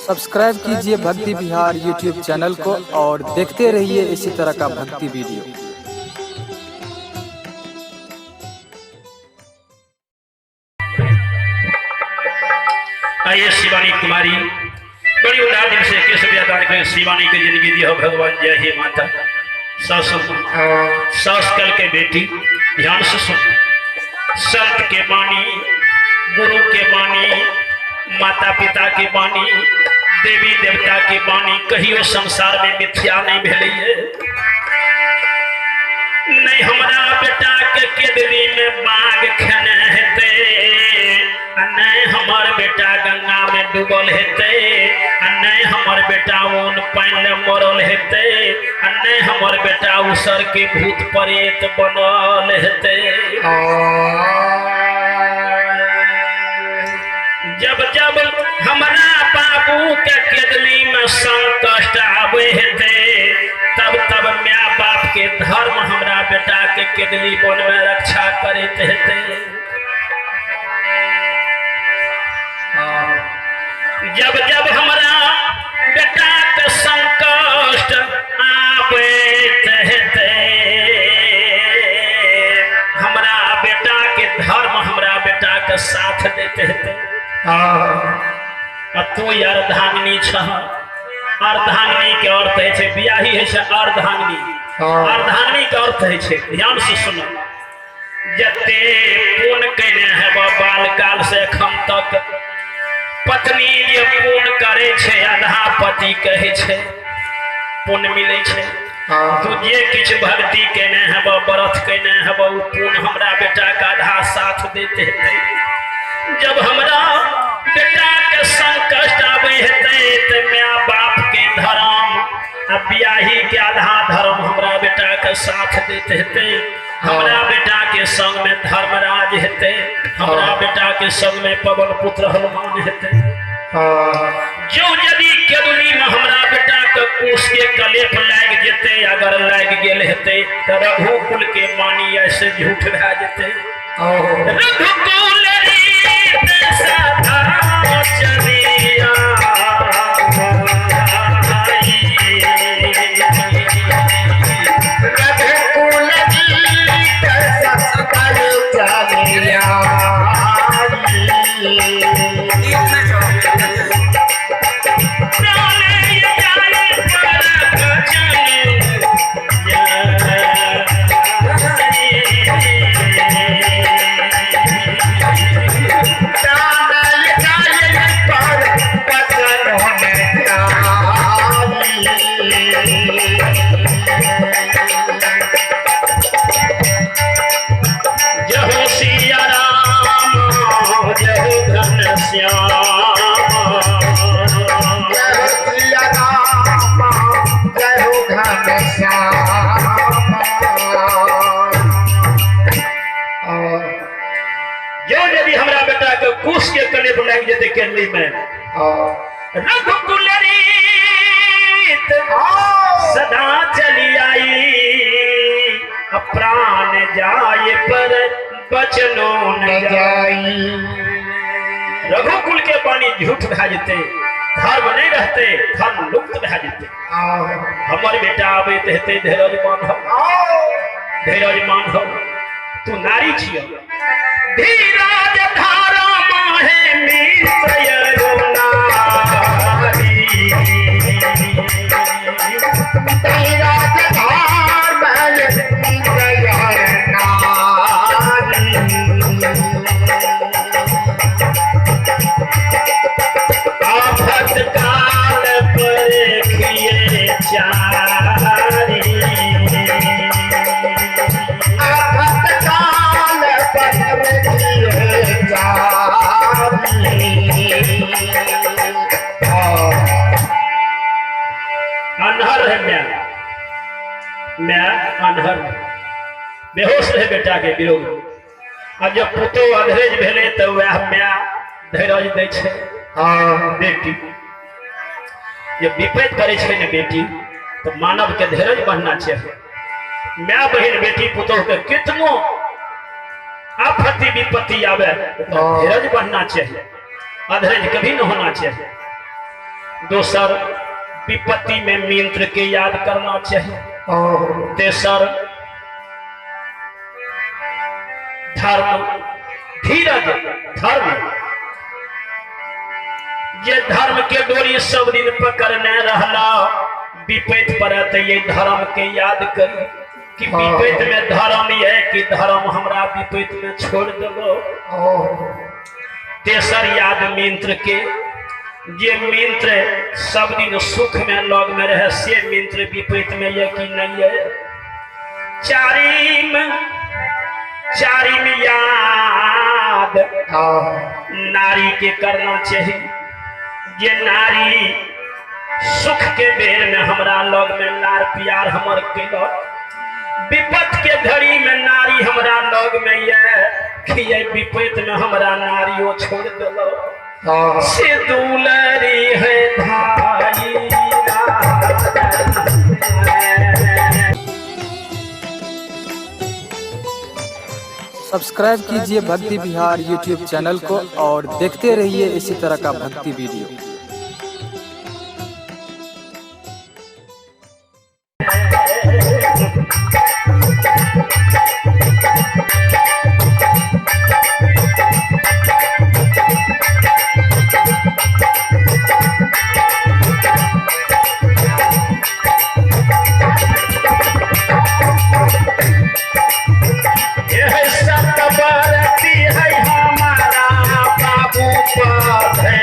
Subscribe कीजिए भक्ति Bihar YouTube channel को और देखते रहिए इसी तरह का भक्ति वीडियो। आइए शिवानी कुमारी बड़ी उदार दिल से केस दान करें, शिवानी के जिंदगी दियो भगवान। जय हे माता। सास सास कल के बेटी ध्यान से सुन, संत के बानी, गुरु के बानी, माता पिता के बानी, देवी देवता के बानी कहियो संसार में मिथ्या नहीं भेलै है। नहीं हमरा बेटा के केदली में बाघ खेने हेतै, आ नहीं हमर बेटा गंगा में डूबल हेतै, आ नहीं हमर बेटा ओन पानि में मरल हेतै, आ नहीं हमर बेटा उसर के भूत प्रेत बनल हेतै। जब जब हमरा बाबू के केदली में संकट आवे हेतै, तब तब my बाप के धर्म हमरा बेटा के केदली बन में रक्षा करैत हेतै। जब जब हमरा बेटा के संकट आबैत हेतै, हमरा बेटा के धर्म हमरा बेटा के साथ दैत हेतै। आ तू अर्धांगिनी छह, अर्धांगिनी के अर्थ होइ छै बियाही होइ छै अर्धांगिनी। अर्धांगिनी के अर्थ होइ छै, ध्यान से सुनो, जते पुण्य केने हेब बालकाल से एखन तक, पत्नी जे पुण्य करे छै आधा पति कहै छै पुण्य मिलै छै। तू जे किछु भक्ति केने हेब, व्रत केने हेब, ओ पुण्य हमरा बेटा के आधा साथ दैत हेतै। जब हमरा बेटा के संकट आबै हेतै तऽ my बाप के धर्म आ बियाही के आधा धर्म हमरा बेटा के साथ दैत हेतै। हमरा बेटा के संग में धर्मराज हेतै, हमरा बेटा के संग में पवन पुत्र हनुमान हेतै। जो यदि केदुली में हमरा बेटा के कुश के कलेप लागि जेतै, अगर लागि गेल हेतै तऽ रघुकुल के मानी ऐसे झूठ भए जेतै। रघुकुल रीत सदा चलिया, रघुकुल रीत सदा चलिया, प्राण जाय पर बचन प्राण जाय पर बचन होने जय हो सिया राम, जय हो घनश्याम, जय हो सिया राम, जय हो घनश्याम। जो यदि हमरा बेटा के कुश के कलेप लागि जेतै केंद्री में, रघुकुल रीत सदा चली आई, प्राण जाय पर बचनो न जाई। रघुकुल के पानी झूठ भए जेतै, धर्म नहीं रहते, धर्म लुप्त भए जेतै। हमर बेटा आबैत हेतै, धीरज बान्हब, धीरज बान्हब, तू नारी छिय। धीरज धारा माहे मित्रय नारी, धीरज धार मित्रय नारी, आफत काल पर खिए चारी, आफत काल पर खिए चारी। अनहर रहे मैं, मैं अनहर रहे, बेहोश रहे बेटा के विरोध। आ जब पुतो अधरेज भेलै तऽ वएह my धैरज दै छै। बेटी जब विपैत करै छै ने बेटी, तऽ मानव के धैर्य बढ़ना चाही। My बहिन बेटी पुतोह के कितनो आफती विपत्ति आवे, धीरज बढ़ना चाहिए, अधीरज कभी न होना चाहिए। दोसर विपत्ति में मित्र के याद करना चाहिए। तेसर धर्म, धीरज, धर्म, जे धर्म के डोरी सब दिन पकड़ने रहला, विपैत पड़त ये धर्म के याद करी कि विपैत में धर्म ये कि धर्म हमरा विपैत में छोड़ देलो। तेसर याद मित्र के, जे मित्र सब दिन सुख में लग में रहे से मित्र विपरीत में ये कि नहीं है। चारिम, चारिम याद नारी के करना चाहिए। जे नारी सुख के बेर में हमरा लग में लार प्यार हमर केलक, विपत के घड़ी में नारी हमरा लग में ये कि ये विपत में हमरा नारियो छोड़ देलक। से दुलरी है भाई। सब्सक्राइब कीजिए भक्ति बिहार यूट्यूब चैनल को और देखते रहिए इसी तरह का भक्ति वीडियो। है हमारा बाबू पर है।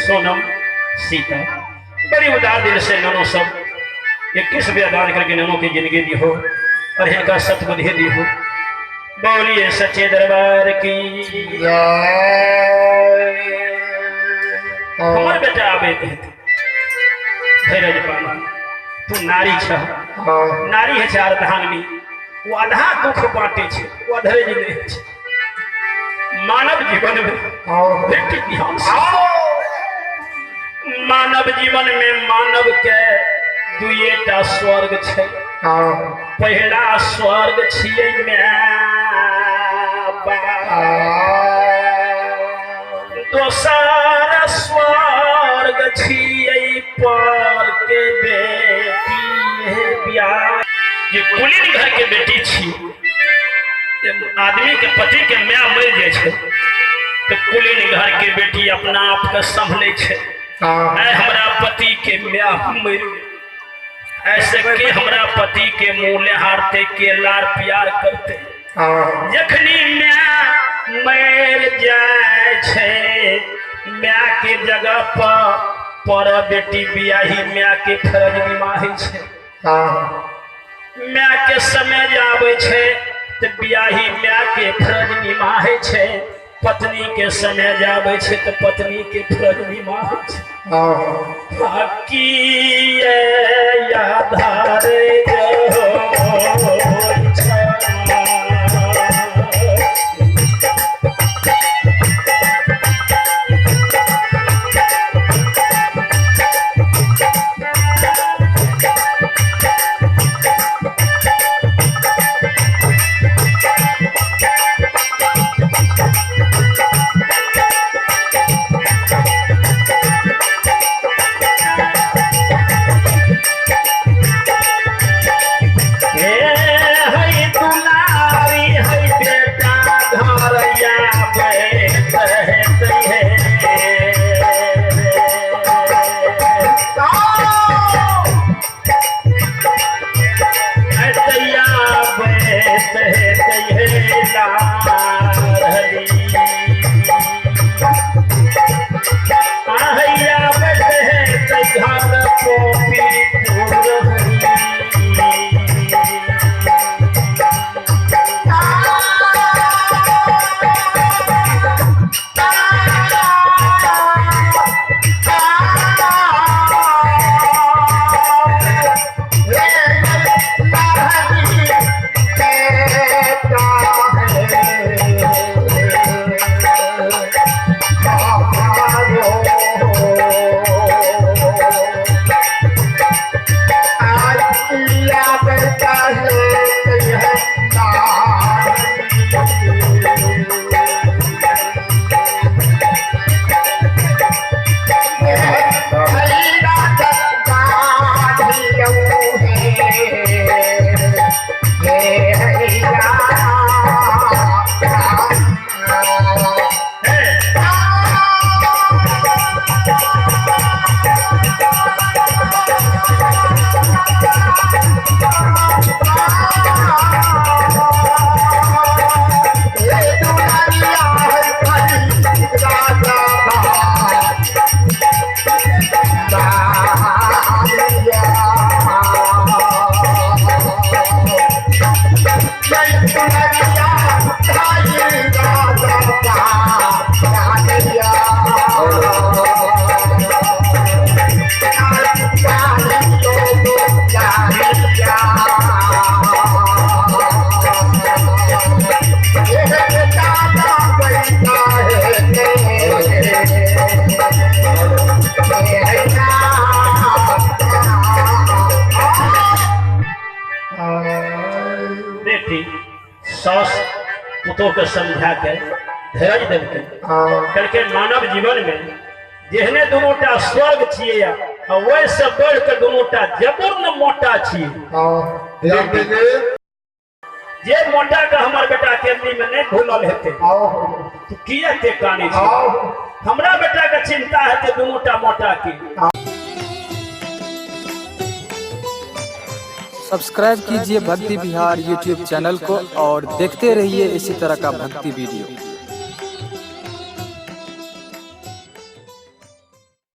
सोनम सीता बड़ी उदार दिल से ननो सब 21 रुपया दान करके ननो की जिंदगी दी हो और इनका सतबुद्धि दी हो। बोलिए सच्चे दरबार की। हमार बेटा आबे धीरज पाना, तू नारी छ, नारी है चार धांगनी, वो आधा दुख बांटे छे, वो अधरे जी नहीं छे। मानव जीवन में बेटी ध्यान से, मानव जीवन में मानव के दुएटा स्वर्ग छे। पहला स्वर्ग छियै my बाप, दोसर स्वर्ग छियै पर के बेटी है ब्याह। ये कुलीन घर के बेटी छी, आदमी के पति के my मर जाए छे तो कुलीन घर के बेटी अपना आप के संभले छे। हमरा पति के my मर, ऐसे के हमरा पति के मुँह लेहारते के लार प्यार करते। जखनी my मर जाए छे, my के जगह पर बेटी बियाही my के फर्ज निभाए छे। My के समय आवे छे तो बियाही my के फर्ज निभाए छे, पत्नी के समय जावे छे तो पत्नी के फर्ज निभाए छे। की आधारे बेटी सास पुतोह के समझा के धैर्य देलकै। कहलकै, मानव जीवन में जेहने दुनूटा स्वर्ग छियै आ ओहिसँ बढ़ि के दुनूटा जबुर्न मोटा छियै। ध्यान देंगे। जे मोटा के हमर बेटा केंद्री में नहीं भूलल हेतै तो किया ते काने छै? हमरा बेटा के चिंता हेतै दुनूटा मोटा के। सब्सक्राइब कीजिए भक्ति बिहार यूट्यूब चैनल को और देखते रहिए इसी तरह का भक्ति वीडियो।